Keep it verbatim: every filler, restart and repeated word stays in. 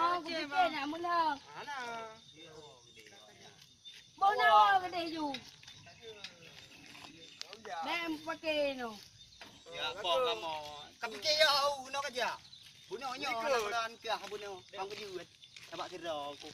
Oh, kupike nak meulang. Hana. Boh na geude ju. Bèk meupaké nyoe. Ya, po kamoe. Ka pike ya, au, bunoe ka jak. Bunoe nyoe, hana bulan kah bunoe. Pang keujeuet. Sabak sidroe ku.